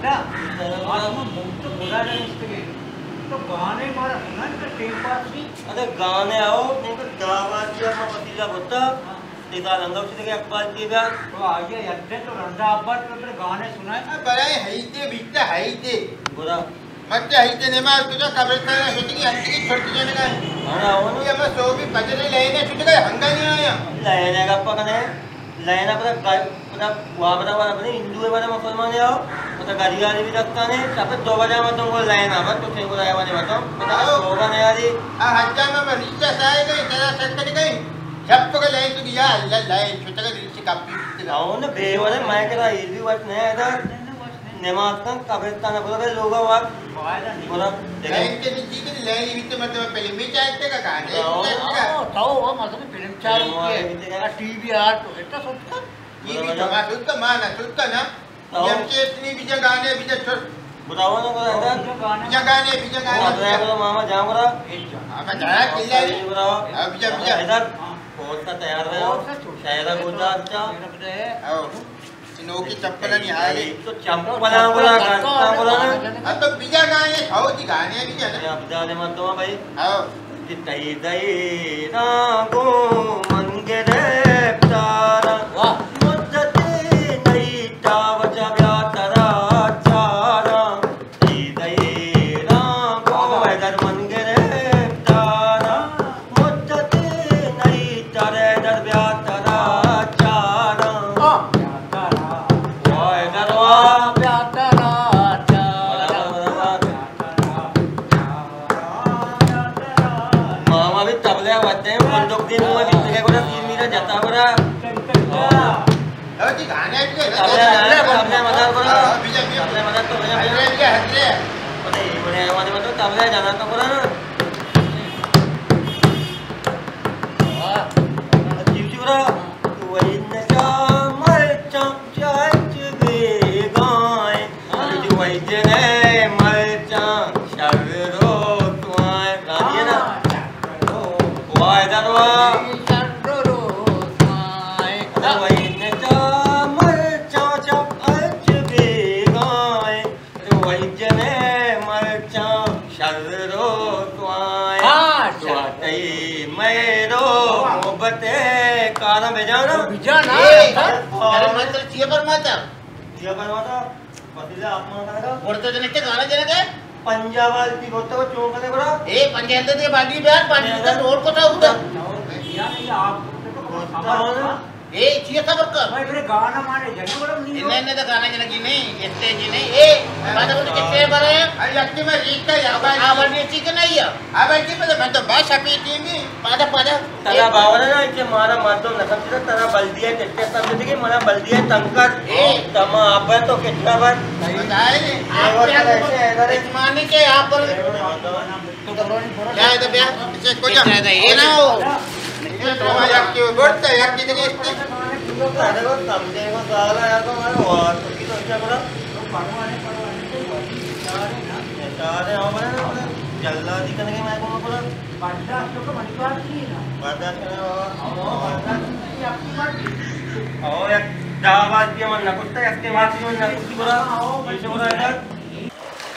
آ، شما موت تو گدا نشتگے۔ تو گانے مارا سنائیں تو ٹیم پاس بھی۔ ارے گانے آؤ، نہیں تو دعوت کیا میں وسیلہ بتا۔ ہاں۔ تیزا رندا اسی دیگه اقبال کی بیار۔ تو آئیے یدے تو رندا اقبال تو پھر گانے سنائے۔ برای حیدے بیتا حیدے۔ برا۔ مت حیدے نماز کجا قبرستان شتگی ہنچی چھٹی جنگا۔ ہاں، ہاں۔ یہ ہمیں سو بھی فجر لینے شتگا ہنگا نہیں آیا۔ لینے گپا کنے۔ لینا پدا گا-، پدا وابرا والا بنے ہندو ہے بنا مسلمان ہے آؤ۔ پدا گاڑی گاڑی بھی رکھتا نہیں، تب دو بجے میں تم کو لینا، بس تو تھے کو لینا بنے بتاؤ۔ پدا آؤ۔ دو بجے آ رہی۔ آ حجا میں مریض جیسا ہے گئی، تیرا سکت نہیں گئی۔ جب تو لین تو یا اللہ لین، چھوٹا کا دل سے کافی۔ آؤ نا، بے وڑے میں کرا یہ بھی وقت نہیں آیا تھا۔ نماز کن قبرستان پر گئے لوگ آواز۔ پورا لین کے نیچے کے لین بھی تو مطلب فلم بھی چاہتے کا گانے بھی چاہتے کا۔ آؤ، تو وہ مطلب فلم چاہتے کا۔ ٹی وی آر تو اتنا سوچتا۔ یہ بھی تو ما سوچتا، ما نہ سوچتا نا۔ تو ہم چیز نہیں بیجا گانے بیجا چھوڑ۔ بتاؤ نا، بتاؤ ادھر۔ بیجا گانے، بیجا گانے۔ بتاؤ، بتاؤ، ماما جان برا۔ اب جایا کلے۔ برا۔ اب جا، اب جا۔ ادھر۔ کون سا تیار ہے؟ کون سا چھوٹا؟ شاعرہ گوجا اچھا۔ او۔ انو کی چپل نہیں آ رہی۔ تو چپل آ برا، گھر آ برا۔ اب تو بیجا گانے، ہاؤ جی گانے بیجا نا۔ اب جانے مت تو بھائی۔ او۔ کہ تئی دیراں گوں من گرفتاراں۔ واہ۔ مدتے نئیٹا وجہ بیا ترا چاراں۔ تئی دیراں گوں حیدر من گرفتاراں۔ مدتے نئیٹا حیدر بیا ترا چاراں۔ واہ حیدر واہ۔ بیا ترا چاراں۔ برابر، برابر۔ ماما بھی تبلے وتے بندوق دین میں بھی تگے گوڑا تین میرا جتا گوڑا۔ تبلے، تبلے، تبلے مدار گوڑا۔ تبلے مدار تو بھیا، بھیا۔ بڑے، بڑے، بڑے، بڑے، تبلے جانا تو گوڑا نا۔ جیو جی گوڑا۔ وہی نشا مرچاں چاچ بیگائیں۔ وجنے مرچاں شر روتوائیں۔ راضی ہے نا؟ واہ، ادھر واہ۔ شر روتوائیں۔ ادھر وہی نجا مرچاں چپ اچ بیگائیں۔ وجنے مرچاں شر روتوائیں۔ ہاں، شر۔ دعا تئی میرو محبت کاراں بجانا۔ بجانا۔ اے، ارے، من ترا چیا فرماتا؟ چیا فرماتا؟ وسیلہ آپ مان کرے گا۔ گڑا تو جنک تے گانا جنک ہے؟ پنجاب والی تھی گوتا کو چون کرے گڑا؟ اے پنجاب تے باڈی بیار، باڈی تے روڈ کو تھا ادھر۔ یار، یہ آپ کو تو گوتا ہو نا۔ اے چیئے صبر کر۔ بھائی، میرے گانا مانے جنک گڑا نہیں ہو۔ نہیں، نہیں، تو گانا جنک جی نہیں، اسٹیج جی نہیں۔ اے، بعد میں کتنے بڑے ہیں؟ ارے، یکی میں ریٹ کا یار، آ باڈی چیک نہیں ہے۔ آ باڈی پہ میں تو بس اپی ٹیم ہی۔ پادا، پادا۔ ترا باور نہ کہ مارا مردم نہ سمجھتا، ترا بلدیہ ٹکٹ سمجھتے کہ منا بلدیہ تنگ کر۔ اے۔ تما ابا تو کتنا بار۔ بتائے نہیں۔ اے اور تو ایسے ہے نا۔ مانے کہ آپ پر۔ کیا ہے تو بیا؟ اسے کو جا۔ کیا ہے؟ یہ نہ ہو۔ یہ تو ہمارا یار کی بڑھتا ہے، یار کی جگہ اس کی۔ ارے وہ سمجھے وہ سارا یار تو ہمارا وار تو کی تو کیا بڑا؟ اشارے ہو بڑا نا، جلدی کرنے کے میں کو بڑا۔ برداشت تو منی بات نہیں نا۔ برداشت کرے بابا۔ او، برداشت نہیں، اپنی مرضی۔ او، یک دعوت بھی من نہ کرتا، یک کے مرضی من نہ کرتی برا۔ او، ایسے برا ادھر۔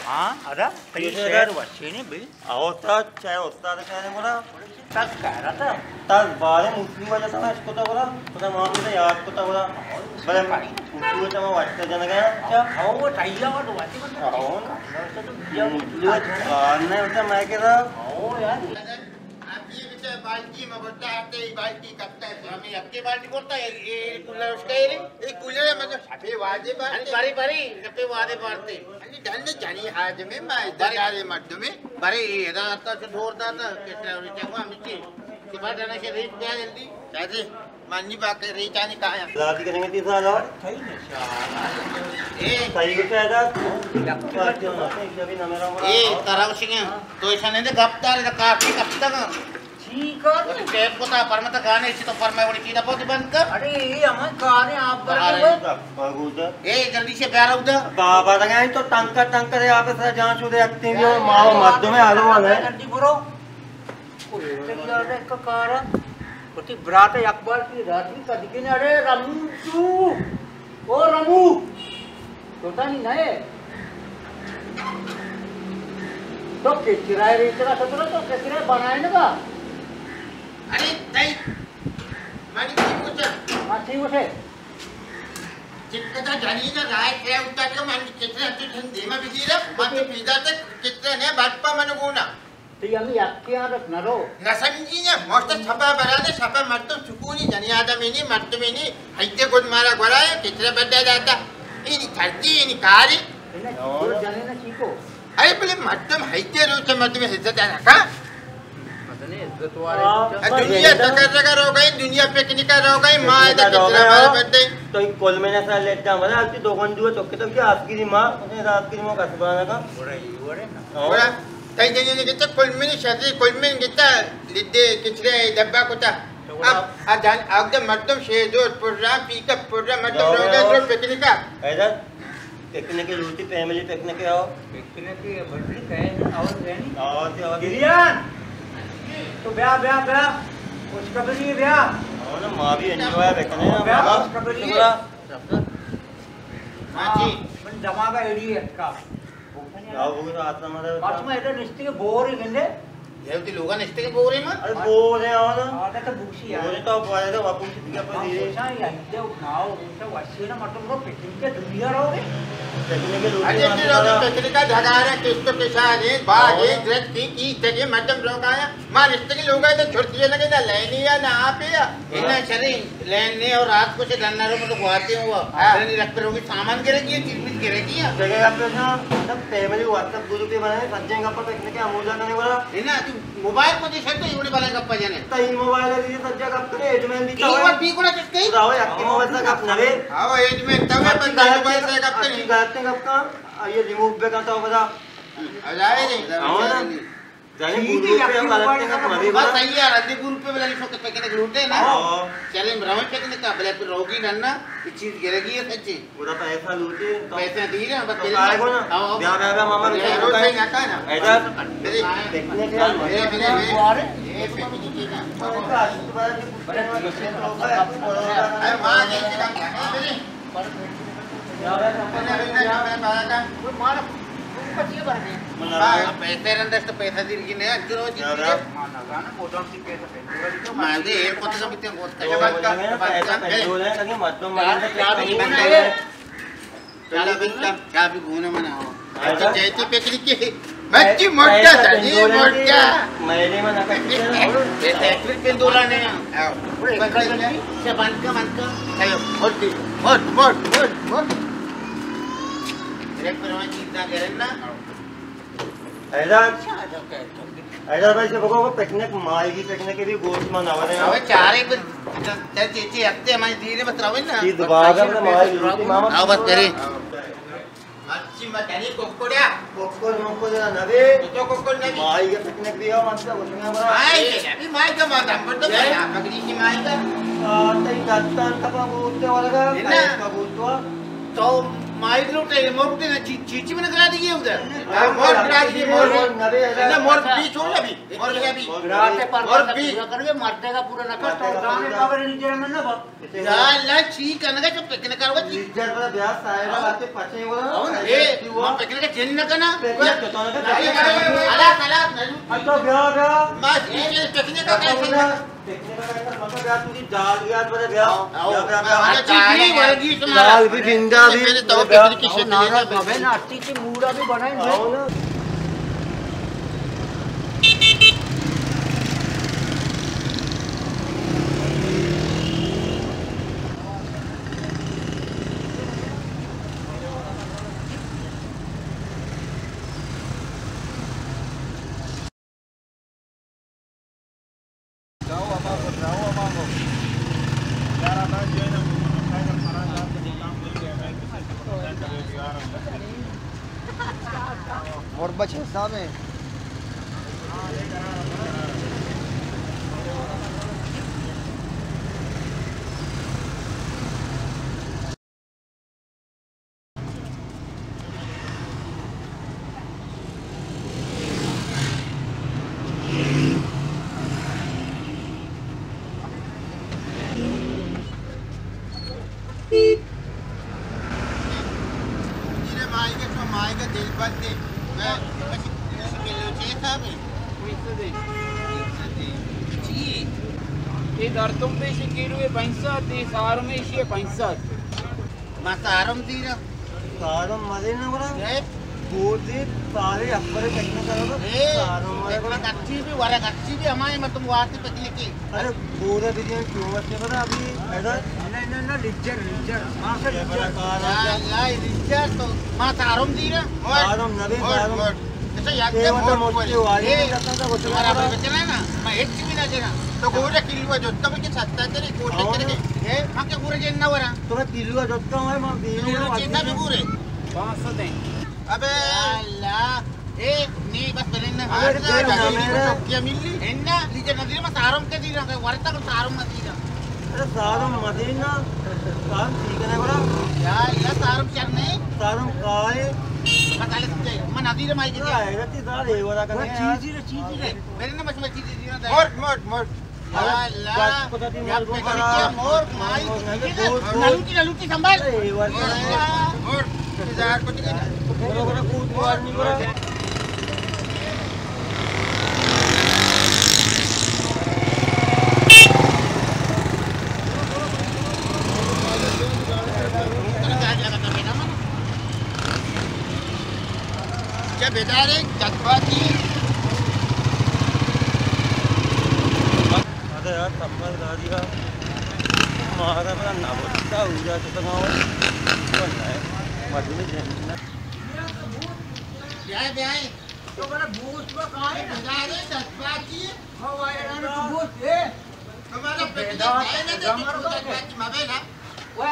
ہاں، ادا، کئی شہر وچے نہیں بھائی۔ او، استاد، چاہے استاد کہنے برا۔ تس کہہ رہا تھا۔ تس بارے مسلم وجہ سمجھ کو تا برا۔ خدا ماں نے یاد کو تا برا۔ بلے مسلم وجہ سمجھ وقت جنگا۔ اچھا۔ او، وہ ٹھیک ہے، وہ تو بات ہی بتا۔ او۔ مسلم وجہ سمجھ میں کہہ رہا۔ او، یار۔ آپ یہ بیٹا بالٹی میں بڑھتا ہے، یہ بالٹی کب تک؟ ہمیں اپنی بالٹی بڑھتا ہے، یہ، یہ کولر اس کا ہی نہیں۔ یہ کولر ہے، مطلب، سفید وعدے بارتے۔ ارے بری، بری، سفید وعدے بارتے۔ انی ڈن جنی حاج میں، ما ادھر جارے مردمے۔ بری، ادا آتا چو دور داتا، کتنا ریچا کو ہم چی۔ کہ بار ڈنا سے ریچ پہ جلدی۔ کیا جی؟ مانی باقی ریچانی کہاں ہے؟ لاتی کریں گے تیس ہزار۔ اے۔ صحیح کو کہہ رہا؟ اے، ترا وشنگے۔ تو ایسا نہیں دے گپ دار، ادا کافی کب تک؟ ٹھیک ہے۔ ٹیپ کو تا پرمتا گانے، اسی تو پرمے وڑی چیز بہت بند کر۔ ارے، یہ ہمیں گانے آپ بند کر۔ اے، جلدی سے پیارا ادا۔ بابا لگائیں تو ٹنکر، ٹنکر ہے، آپ سے جان شو دے اکتے بھی اور ماں مردم ہے، آلو والے۔ جلدی برو۔ کتے یاد ہے کا کارا؟ کتے برات اقبال کی راجی کا دکھنے، ارے رمو تو، او رمو، تو تا نہیں نئے۔ تو کچرا ریتگا سترا، تو کچرا بنائینگا۔ ارے تئی، من چی گوشاں؟ ہاں، چی گوشے؟ چکتا جنین رائے کیا ہوتا کہ من کچرا تو چند دیما بگیرا، من تو پیدا تک کچرا نے بات پا من گونا۔ تئی ہمے یکے آں رس نہ رو۔ نہ سمجھی نے، مشت شپا برانے، شپا مردم سکونی، جنی آدمی نی، مردمی نی، ہیتے گد مارا گورا ہے، کچرا بڈا داتا۔ اینی تردی، اینی کاری۔ انہیں چور جنے نہ چیکو۔ ارے بلے مردم ہیتے روچ مردم عزت ہے نا کا؟ مزنیں عزت والے۔ ہاں۔ دنیا تکرگا رو گئی، دنیا پکنکا رو گئی، ما ادا کچرا مارا بڈے۔ تو کل میں نہ سا لیٹا مزا، اتی دو گنڈو چوکے تو کیا آسگیری ما، انہیں آسگیری ما کسبانا کا۔ بڑا، بڑا۔ تئی جنین گتا کلمنی شری، کلمن گتا لدے کچرے ڈبا کتا۔ تو گڑا اب آ جان، آگدہ مردم شیزور پرا، پیک اپ پرا، مردم روگا درو پکنکا۔ ایدا پکنک لوٹی، فیملی پکنک آؤ۔ پکنک بڑی کہیں اور رہنی۔ اور تے اور۔ گریان، تو بیا، بیا، بیا۔ خوشخبری بیا۔ اور ما بھی انجوائے بکنے۔ بیا، ما خوشخبری۔ ہاں جی۔ من دماغ ایڈی ہے کا۔ آؤ، بگو تو آتما مارا۔ بس میں ادھر نشتے کے بور ہی گندے۔ یہ ہوتی لوگا نشتے کے بور ہی ماں۔ ارے بور ہے، آؤ نا۔ آؤ تو بوشی یار۔ بور ہے تو بور ہے تو واپس کیا پر ہاں، دے۔ بوشا یا ادھر اٹھاؤ، بوشا واشی نا مطلب وہ پکنک کے دنیا رہو گے۔ پکنک کے لوگ اجے آتے کی رہو گے، ہیں۔ پکنک کا جھگا رہے، کس تو کسان ہے، باغ ہے، ہاں۔ درخت کی، کی تک ہے، مردم روگا ہے۔ ما رشتے کے لوگ آئے تو چھوڑ دیے لگے، نہ لینی ہے، نہ آپ ہے۔ ہاں۔ انہیں شریں لین نے اور رات کو سے ڈنر ہو، مطلب گواتے ہوا۔ ہاں۔ ڈنی رکھ پر ہوگی، سامان گرے گی، چیز میز گرے گی۔ جگہ آپ نے نا، مطلب فیملی واٹس ایپ گروپ ہی بنائے، سجے گپا پکنک کے اموجا کرنے والا۔ ہے نا، تو موبائل کو دے سکتے، یہ بڑے بڑے گپا جانے۔ تو یہ موبائل ہے، یہ سجا گپ کرے، ایڈمن بھی تو ہے۔ بی کو نہ کس کہیں؟ راو، یک کے موبائل سے گپ نہ رے۔ ہاں، وہ ایڈمن تو ہے، بندہ موبائل سے گپ کرے۔ اچھی گپ کا، یہ ریموو بے کا تو بتا۔ آ جائے نہیں۔ ہاں نا۔ جانے ٹھیک ہے، گروپ پہ ہم الگ تک مری بس بنا۔ صحیح ہے، رندے گروپ پہ بلے شو کے پکنک لوٹے نا۔ ہاں۔ چلیں، رویں پکنک کا، بلے پھر روگی نہ نا، یہ چیز گرے گی ہے سچی۔ پورا پیسہ لوٹے، تو پیسہ دی رہے ہیں، بس تو تیرے کائے کو نا؟ ہاں۔ بیا، بیا، بیا، ماما، بیا، بیا، روز بیا۔ صحیح نہ کہا نا۔ ایسا میرے پکنک ہے، بلے، بلے، بلے، یہ پکنک ہے نا۔ ارے، وہاں نہیں، پیسے رندش تو پیسہ دیر کی نہیں، انچو روز کی۔ میں دے ایر کتا بیتے ہیں، بہت کچھ۔ چاہ بھی گونا منا۔ اچھا، چاہتے پکنک کے۔ مچی موٹا تھا، یہ موٹا۔ میلے میں نہ کچھ۔ یہ تو ایک پھر پندولا نے۔ آؤ۔ سے بند کا، بند کا۔ اے، موٹی، موٹ، موٹ، موٹ، موٹ۔ بریک پر وہاں چیز نہ کرے نا۔ ایسا، ایسا بھائی سے بگو، وہ پکنک، ماہی کی پکنک بھی گوشت میں نہ ورے۔ اوے چارے پر، چل چیچے ہفتے ہماری دیر ہے، بس روے نا۔ یہ دوبارہ میں ماہی کی ماما۔ آؤ بس کرے۔ مرچی مدنی ککڑا۔ ککڑ مکڑ نہ بے۔ تو ککڑ نہ بے۔ ماہی کے پکنک بھی ہو، مت کر، اس میں ہمارا۔ ماہی کے، ابھی ماہی کا مادہ، پر تو کیا؟ پکڑی کی ماہی کا۔ آ، تئی دستان تپا بوتے والا کا، ہے نا؟ کا بوتوا۔ تو ماہی لوٹے، مور لوٹے نا، چی-، چیچی میں نکلا دیے ادھر۔ ہاں، مور گرا دیے، مور۔ مور نہ بے، ہے نا، مور بھی چھوڑ ابھی۔ مور بھی۔ گراتے پر مور بھی۔ پورا کر کے مردے کا پورا نہ کرتا۔ تو گانے پاگل نہیں جرم نہ با۔ یا اللہ، چی کنگا چو پکنک کرو چی؟ جر پر بیا صاحب آتے پچے ہو۔ ہاں، اے، ما پکنک جن نہ کنا۔ پکنک تو نہ کنا۔ خلاص، خلاص، نہ۔ اب تو بیا، بیا۔ ما یہ پکنک کا کیا سن؟ پکنک کا کیا سن؟ بیا، تو جال گیا، بیا۔ بیا، بیا، بیا۔ ہاں، چیز نہیں ورگی سنا۔ جال بھی گندا بھی۔ پہلے تو پکنک کی شکل ہے۔ بابے نا، اٹھی کی موڑا بھی بنائیں۔ ہاں نا۔ مربع چہ حساب ہے۔ کلو چے حساب ہے؟ پنچ سد ہے۔ پنچ سد ہے۔ چی؟ یہ دردم پیش کلو ہے پنچ سد، یہ سارم ایشی ہے پنچ سد۔ ما سارم دیرا۔ سارم مزے نہ ورا۔ اے؟ گوزے سارے اپر کہیں نہ کرو۔ اے؟ سارم مزے ورا۔ گچی بھی ورا، گچی بھی ہمارے مردم وارتے پکنک کے۔ ارے گورا بریانی کیوں مت کرا ابھی؟ ایسا؟ نہ، نہ، نہ، لیجر، لیجر۔ ہاں، سر، لیجر۔ یا اللہ، لیجر تو ما سارم دیرا۔ سارم نبی، سارم۔ اچھا، یاد اے کر، وتا موت موت مشکل والی اے، نہیں کرتا تھا، وہ چلا تمہارا گیا۔ بچنا ہے نا، میں ایک بھی نہ دینا۔ تو گورا کلو جو تب کے سستا تیرے، گورا اور؟ تیرے کے، اے، ہم کے گورا جن نہ ورا۔ تو کلو جو تو ہے، میں بیلو کلو والی چیتا بھی گورے۔ پانچ سو دیں۔ ابے اللہ، اے، نی بس بلن نہ ابے، مار دے نا، نا، جاگی میرا۔ چوکیا ملی۔ انا، لیجے نظر میں سارم کے دی رہا، ورتا کو سارم مت دی رہا۔ ارے سارم مدینہ، سارم ٹھیک ہے نا گڑا؟ یا، یا سارم چرنے؟ سارم کائے؟ پتہ لگ جائے، من ادیر مائی کے۔ ارے تی دار اے ورا کنے۔ چیزی رے، چیزی رے۔ میرے نا مچ مچ چیزی رے۔ مر، مر، مر۔ یا اللہ۔ یا پکڑ کیا مور، مائی کو چیزی رے۔ نلوٹی، نلوٹی سنبھال۔ اے ورا۔ یا اللہ۔ مر، انتظار کو چیزی رے۔ ورا، ورا، کوٹ وار نہیں ورا۔ چہ بدارے جذباتی۔ ارے یار، تمبل داری کا مارا بڑا نہ بولتا، ہو جا چکا ہوں۔ بن جائے، مجھے جنت۔ بیائے، بیائے۔ تو بڑا بوس میں کہاں ہے؟ بدارے جذباتی۔ ہاں، وہ ہے، تو بوس ہے۔ تمہارا پکنک ہے نا، تو جذباتی مبے نا۔ وہ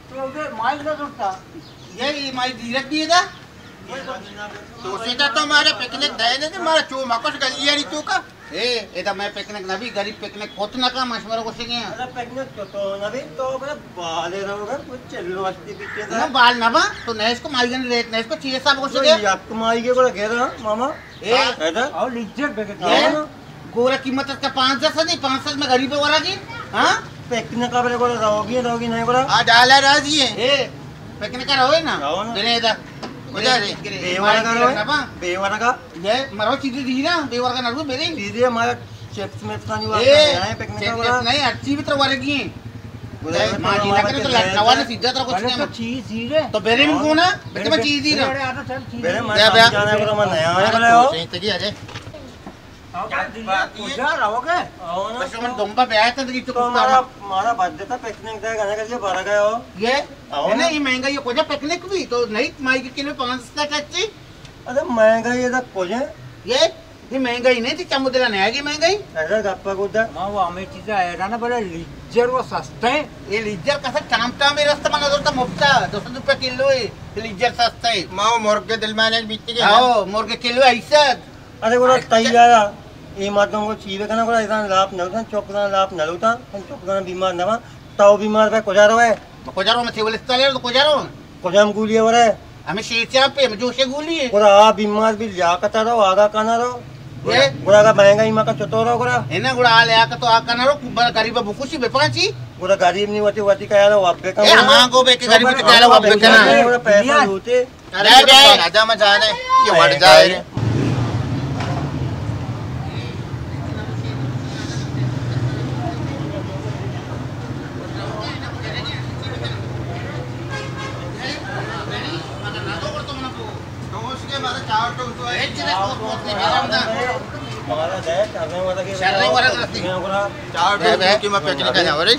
تو ادھر مائی نہ زرتا۔ یہ، یہ مائی زیرت بھی ہے دا؟ تو سیدھا تو ہمارا پکنک دے دے، ہمارا چو مکش گلی یاری تو کا۔ اے، ادا میں پکنک نہ بھی، غریب پکنک کت نہ کا، مشورہ کو سنگے ہیں۔ ارے پکنک تو، تو نہ بھی، تو بڑا بالے رہو گا، وہ چلو واسطے پیچھے دا۔ نہ بال نہ با، تو نیس کو مائی گن ریٹ، نیس کو چیئے صاحب کو سنگے۔ یک مائی کے بڑا گھر ہے، ماما۔ اے۔ ادا؟ او لیجر بگے اے؟ گورا قیمت اس کا پانچ سد نہیں، پانچ سد میں غریب ورا کی۔ ہاں؟ پکنک کا بڑے گورا رہوگی، رہوگی نہیں گورا۔ آ ڈالا راضی ہے۔ اے، پکنک کا رہو ہے نا؟ رہو نا۔ دنے دا۔ کجا رے؟ بے ورگا رہو ہے۔ بے ورگا۔ یہ مرو چیزیں دی نا، بے ورگا نہ رو میرے۔ چیزیں ہمارا چپس مپس نہیں ہوا، اے، نہیں پکنک کا چپس بڑا۔ نہیں، ہر چیز بھی تو ورگی ہیں۔ گزارش اے، ماں جی نہ کرے تو لٹکاوا نے سیدھا طرح کچھ بھلے تو نہیں۔ چیز ہی رے۔ تو بیرے میں کون ہے؟ بیٹے میں چیز ہی رہا۔ بیرے آتا چل چیز بیرے ہی۔ میں بیا، بیا۔ سمجھانے کو تو میں نیا ہوں، بھلے ہو۔ صحیح تکی ہے۔ آؤ بھائی، دنیا کجا رہو گے؟ آؤ نا۔ بس من دمبا بیا تھا، تو تو مارا، مارا بد دیتا پکنک دے گا نا، کہ یہ بھر گئے ہو۔ یہ؟ آؤ نا۔ نہیں، یہ مہنگا، یہ کجا پکنک بھی؟ تو نہیں، مائی کے کلو پانچ سو ٹچی۔ ارے مہنگا یہ تک کجا؟ یہ؟ یہ مہنگائی نہیں تھی، چمو دلا نہیں آگی مہنگائی۔ اگر گپا گودا۔ ما وہ ہمیں چیزیں حیران ہے، بڑا لیجر وہ سستا ہے۔ یہ لیجر کسا ٹام ٹام ہی رستا، من نظر تا مفتا، دو سو روپے کلو ہے، یہ لیجر سستا ہے۔ ما وہ مرغ دل مانے بیتی کے۔ آؤ، مرغ کلو ایسا۔ ارے گڑا تیارا، اے مردم کو چیرے کنا گڑا ایسان لاپ نہ لوٹاں، چوکران لاپ نہ لوٹاں، چوکران بیمار نہ باں، تو بیمار بے کجا روے؟ تو کجا رو؟ میں سول اسپتال ہے، تو کجا رو؟ کجام گولی ہے ورے؟ ہمیں شیر چاپ پہ، ہمیں جوشے گولی ہے۔ گڑا آ بیمار بھی لیاقت رو، آگا کنا رو۔ اے؟ گڑا آگا مہنگا ہی مکا چطور رو گڑا؟ ہے نا، گڑا آ لیاقت تو آ کنا رو، بر غریب بکوشی بے پانچی۔ گڑا غریب نہیں ہوتی، ہوتی کا یار، وہ اب بے کم اے، ہماں کو بے کہ غریب تو کیا لو، اب بے کنا۔ گڑا پیسہ ہوتے۔ ارے، ارے، ارے۔ راجا میں جانے، یہ وڑ جائے۔ چار ٹوکری میں پیکنگ کرنا، ورے؟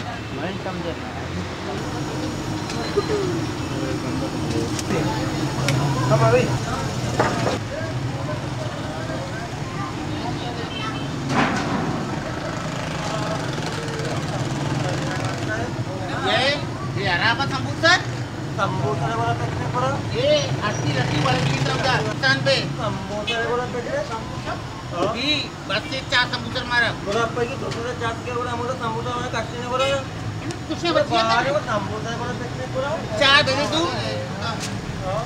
یہ، یہ ہرا کا سموسہ؟ سموسہ والا پیکنگ کرو۔ یہ اسی لسی والا کی سموسہ، پاکستان پہ۔ سموسہ والا پیکنگ؟ ہاں۔ جی۔ بس یہ چار سموسہ مارا۔ گڑا پہ یہ دو سو چار کے گڑا ہمارا سموسہ ہمارا کشتی نے گڑا۔ کچھ نہیں بچی ہے۔ باہر وہ سموسہ گڑا پکنک گڑا۔ چار بجے تو۔ ہاں۔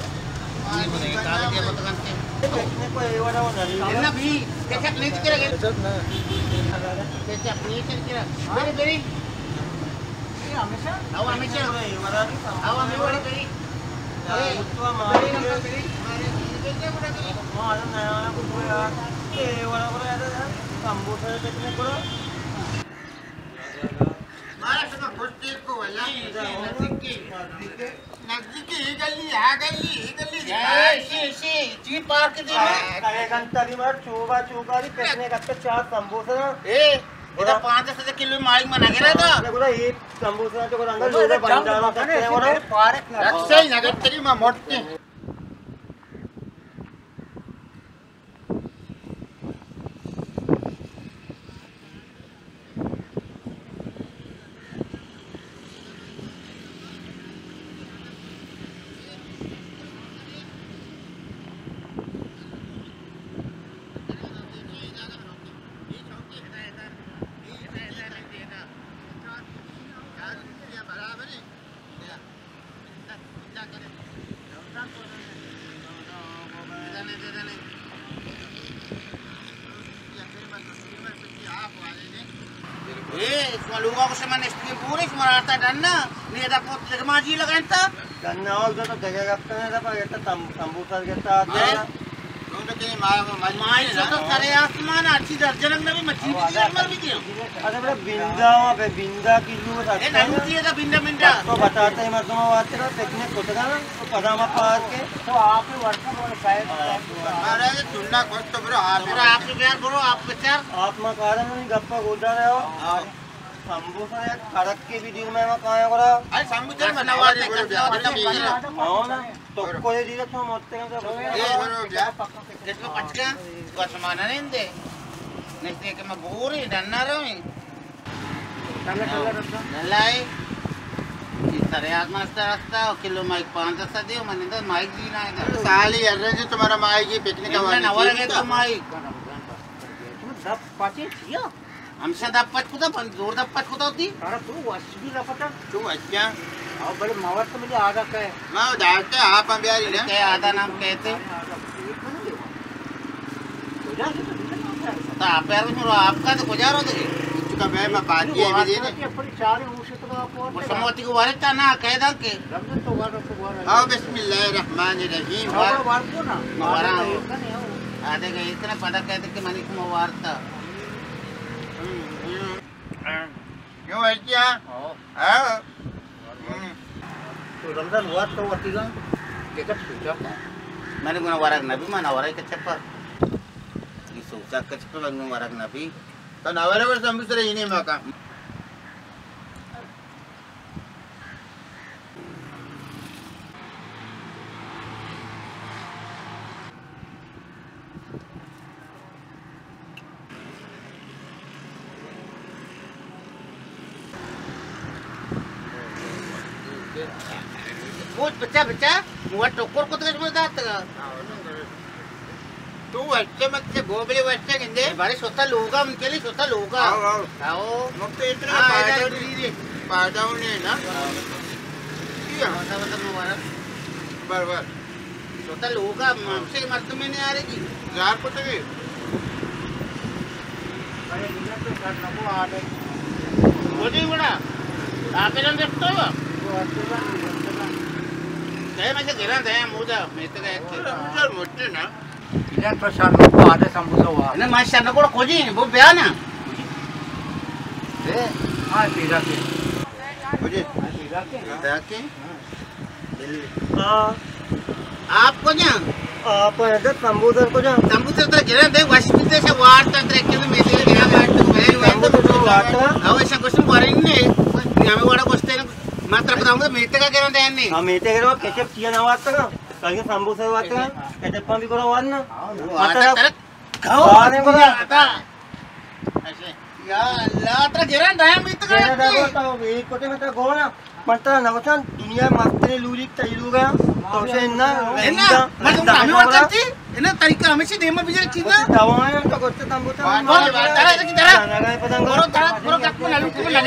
یہ بولے، کہاں گیا بتگان کے؟ پکنک کو یہ والا وہ نہیں۔ نا بھی، کیسے اپنے سے کرے گا؟ کیسے اپنے سے کرے گا؟ میری، میری۔ یہ ہمیشہ؟ ہاں، ہمیشہ۔ یہ والا بھی سموسہ آؤ، ہمیں والی میری۔ ہاں، اے، اس کو ہم میری آگے نمبر میری، میری۔ مارا شما خوش دیر کو واللہ۔ نزدیکی، نزدیکی، ای گلی، آ گلی، ای گلی۔ اے، ایشی، ایشی، جی پارک دی۔ ہاں، اے گھنٹہ دی مار چوبا چوبا دی پکنک اپے چار سمبوسہ نا۔ اے، ادا پانچ سو کلو مائی من نگرا تھا۔ گڑا اے سمبوسہ تو گڑا اندر لوگا بندہ نا کرتے ہیں گڑا۔ پارک نا۔ اچھا ہی نگر تری ما موٹتے۔ اے، شما لوگا کو شما نشتگیں پورے، شما راتا ڈنّا، نی ادا پوت دگہ ماجی لگائیں تا۔ ڈنّا ہو، تو دگہ گپتا نہ، دا پر گتا تم-، تمبو سر گتا آتا۔ اے؟ مائی تو سرے آسمان، اچھی درجنک نبی، مچھی بھی دیر مر بھی دیا۔ اچھا، بڑا بندا ہوا، بے بندا کی لو اے، نلوٹی ہے دا بندا بندا۔ تو بتاتے ہیں، مردم آتے نا، پکنک ہوتا نا، تو پدا ما پار کے۔ تو آپ ہی ورکر اور شاید۔ ارے، تم نہ کچھ تو برو، آپ ہی برو، آپ ہی بیار، برو، آپ بچار۔ آپ ما کارا نہیں، گپا گودا رہے ہو۔ ہاں۔ سمبوسہ یک کڑک کے بھی دیر میں ما کھایا کرا۔ ارے، سمبوسہ میں نوازے، برو، بیار، برو، بیار۔ ہاں نا، تو کوئی دیر تو مت کرو۔ اے، برو، بیار۔ گٹ میں پچ گیا، تو آسمان نندے۔ نشتے کہ میں بوری، ڈنّا رویں۔ ڈنّا ڈنّا رستا۔ ڈنّا ہے۔ اس طرح آسمان رستا رستا، اور کلو مائک پانچ سو دے، من اندر مائک دی نہ ہے۔ سالی ارے جو تمہارا مائک ہی پکنک کا والا نہ ورگے تو مائک۔ تم دب پچے چیا؟ ہمشہ دپ پچ کتا، بند زور دپ پچ کتا ہوتی۔ تارا تو وش بھی دپ پچا۔ تو وش کیا؟ آو بلے ماور تو مجھے آدھا کہے۔ ما دارتے آپ ہم بیاری نا۔ کہے آدھا نام کہتے۔ تو آپ یار، آپ کا تو کجا رو دے؟ تو کا بے ما پانی ہے بھی دینے۔ وہ سموتی کو وارد تا نا کہہ دا کہ۔ آو بسم اللہ الرحمن الرحیم۔ مارا۔ آدھے گئے اتنا پتا کہتے کہ منی کو وارتا۔ ہم، ہم۔ یو ہے کیا؟ ہاں۔ ہاں۔ ہم۔ تو رمضان وقت تو وقتی گا، کہ جب سوچا۔ من گنا ورگ نبی، من ورگ کچپا۔ یہ سوچا کچپا، من گنا ورگ نبی۔ تو نہ ورگ ور سمبوسہ رہی نہیں مکا۔ بوت بچا، بچا، موہ ٹکر کتگش مو داتگا۔ تو وشتے مت سے گوبلے وشتے گندے۔ بارے شتا لوگا، من کے لیے شتا لوگا۔ آؤ، آؤ۔ آؤ۔ مت اتنا ہاں، فائدہ ادھر نہیں۔ فائدہ نہیں نا۔ ہاں۔ کیا؟ بس، بس، مبارک۔ بر، بر۔ شتا لوگا، ہمشے مردمے نیارے گی۔ زار کتگی۔ کجی گڑا؟ آپیران دیکھتا ہوا؟ کہے میں سے گران دیا مودا، میں تو گئے تھے۔ مجھے مجھے نا۔ اذا تو شر کو آدھے سمبوسہ ہوا۔ نہ، میں شر کو کجی، وہ بیا نا۔ اے، ہاں، پیرا کے۔ کجی؟ ہاں، پیرا کے۔ پیرا کے؟ ہاں۔ ہاں۔ آپ کجا؟ آپ ادھر سمبوسہ کجا؟ سمبوسہ تو گرا دے، وش بیتے سے وارتا ترے کلو میتھے گرا وارتا، وارتا۔ او ایسا کچھ ورن نے، ہمیں وڑا گوشتے نا، ماترا بتاؤں گا، میتھے کا گرا دے نے۔ ہاں، میتھے گرا، کیچپ چیا نہ وارتا نا، کہیں سمبوسہ وارتا نا، کیچپ بھی کرا وارنا۔ ہاں، ماترا ترک کھاؤ، آنے بڑا۔ ایسے۔ یا اللہ، ترا گران دایا میتگا۔ گران دایا گوتا، ایک کوٹے میں ترا گونا۔ من ترا نہ گوشان، دنیا مسترے لوری تئی لوگا۔ تو اسے نہ، نہ، من تم ہمیں وقت کرتی، نہ طریقہ ہمیشہ دیما بجے چیزا۔ دوائیں تو گوشت تم گوتا۔ بارو، بارو، بارو، بارو، گپ کو نہ لوٹی، نہ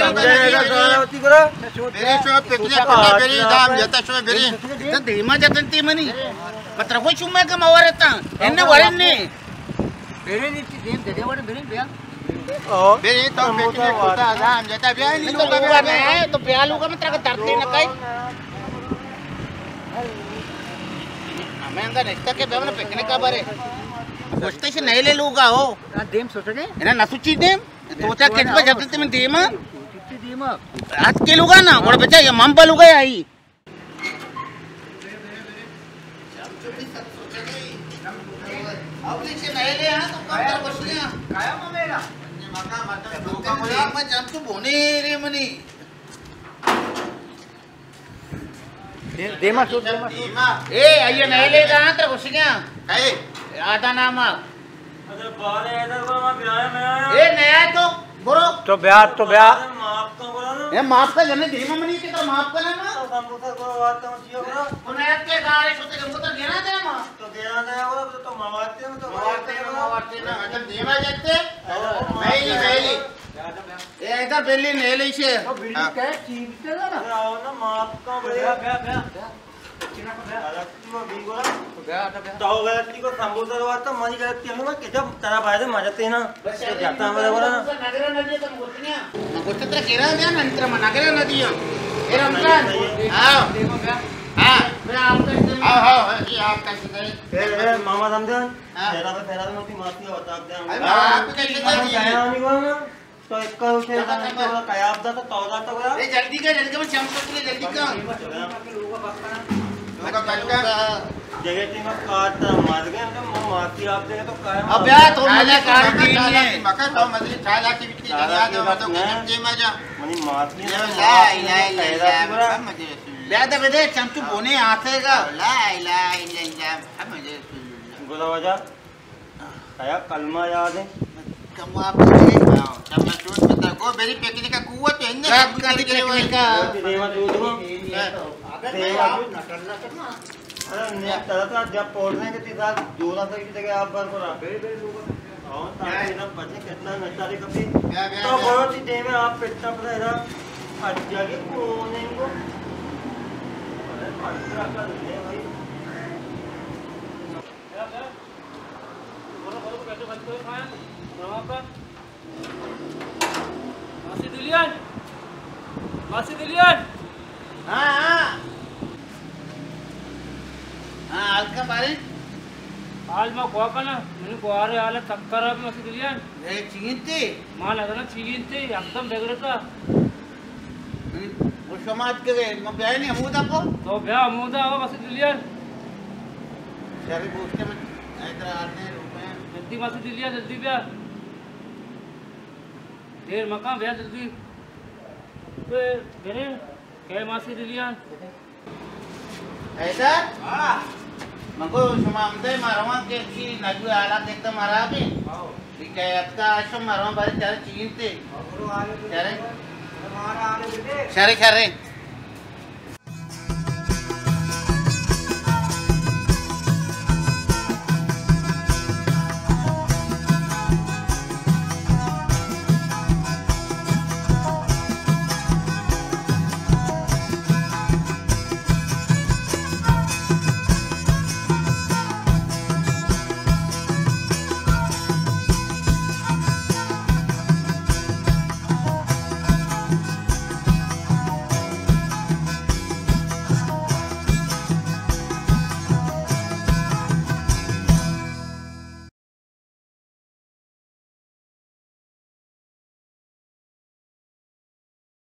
لوٹی۔ میرے شو پکنک کو میری دام جتا شو میری۔ تو دیما جتن تی منی۔ مطلب کوئی چومے کا مورتا، انہیں ورن نے۔ میرے نیچے دیم دے دے وڑے میرے بیا۔ او۔ بے تو پکنک کوتا آزام جتا بیا نہیں تو لوگا لوگا بے۔ میں تو بیا لوگا میں ترا درد نہیں نکائی۔ ہمیں انگا نشتہ کہ بیا من پکنک ءَ برے۔ گوشتے سے نیلے لوگا ہو۔ ہاں، دیم سوچگے؟ انہاں نہ سوچی دیم۔ تو چا کچ پہ جبتے من دیما۔ دیما۔ ہاتھ کے لوگا نا، گوڑا بچا یہ مم پہ لوگا آئی۔ دے-، دیما شو، دیما۔ دیما۔ اے، آئیے نیلے گا، تر خوشیاں۔ اے۔ آدھا نام آ۔ اچھا، بارے ادھر کو میں بیایا، میں آیا۔ اے، نیا تو، برو۔ تو بیا، تو بیا۔ ارے، معاف تو کرو نا۔ اے، معاف کا جنے دیما منی کے تو معاف کرنا نا۔ تو سمبوسہ کو بات تو جیو کرو۔ بنیاد کے گارے شتے کے مطلب گنا دے ما۔ تو گنا دے، وہ تو، تو مواتے ہو، تو مواتے ہو، مواتے نا۔ اچھا، دیما جاتے۔ تو نہیں، نہیں۔ اے ادھر بیلی نیلے سے۔ تو بیلی ہاں۔ کہے چیز تے نا۔ آؤ نا، معاف کا بھائی۔ بیا، بیا، بیا۔ غلطی ما بھی گورا۔ تو بیا، تو بیا۔ تو غلطی کو سمبوسہ واسطہ منی غلطی ہمیں کہ جب ترا بھائی مجتے نا۔ بس جاتا ہمارا گورا۔ نگرہ ندی تم گوتنیا۔ نہ گوتے ترا کیرا دیا نا، ترا نگرہ ندی۔ اے رمضان۔ ہاں۔ ہاں۔ میں آپ کا استعمال ہاں، ہاں، ہاں، یہ آپ کا استعمال اے، اے، محمد حمدان۔ ہاں۔ پھیرا پہ پھیرا میں اپنی معافی بتا دیا۔ ارے، آپ کیسے دیا؟ نہیں ہوا نا۔ تو ایک کا اسے تو کیا آپ دا تو تودا تو گیا۔ اے جلدی کا، جلدی کا، میں چم سکتے، جلدی کا۔ لوگا بچا۔ جگہ تی میں کاٹ تا مر گئے، ہم تو معافی آپ دے تو کایا۔ اب یار، تو مجھے کاٹ دی نہیں ہے۔ مکہ تو مجھے چالا کی بکری دنیا دے، میں تو گجب جی میں جا۔ منی معافی ہے۔ لا الہ الا اللہ محمد رسول اللہ۔ بیا دے بدے، چم تو بونے آتے گا۔ لا الہ الا اللہ محمد رسول اللہ۔ گلا وجہ۔ آیا کلمہ یاد ہے؟ کم آپ کرے۔ ہاں، کم چوٹ پتا کو میری پکنک کا قوت ہے، نے کب کدی پکنک کا؟ دیوا دو دو۔ دیوا دو۔ ارے، نیک طرح سے جب پوڑنے کے تیسا دورا سے کی جگہ آپ بار کو رہا۔ اور تاکہ ادھر بچے کتنا نچاری کبھی۔ تو بڑو سی ٹیم ہے، آپ پٹنا پڑے ادھر۔ اچھا کہ کون ہے ان کو؟ ارے، پندرہ کا لے بھائی۔ ماسی دلیان، ماسی دلیان۔ ہاں، ہاں۔ ہاں، حال کا بارے؟ حال ما کوا کنا، منی گوارے حال تک خراب ماسی دلیان۔ اے چینتے؟ ما نہ کنا چینتے، یکدم بگڑتا۔ گوشو مات کے، من بیا نہیں ہمودا کو؟ تو بیا ہمودا ہو، ماسی دلیان۔ شری بوشتے من ادھر آتے ہیں، روکے ہیں۔ جلدی ماسی دلیان، جلدی بیا۔ دیر مکان، بیا جلدی۔ اے، برے، کئے ماسی دلیان؟ حیدر؟ ہاں۔ من گو شما ہمدے ما روان کہ چی نجوے حالات ایک دم خراب ہیں۔ ہاں۔ ٹھیک ہے، اتکا شما روان بارے چارے چینتے۔ ہاں، برو آلے دے۔ چارے؟ ہمارا آلے دے۔ شرے، شرے۔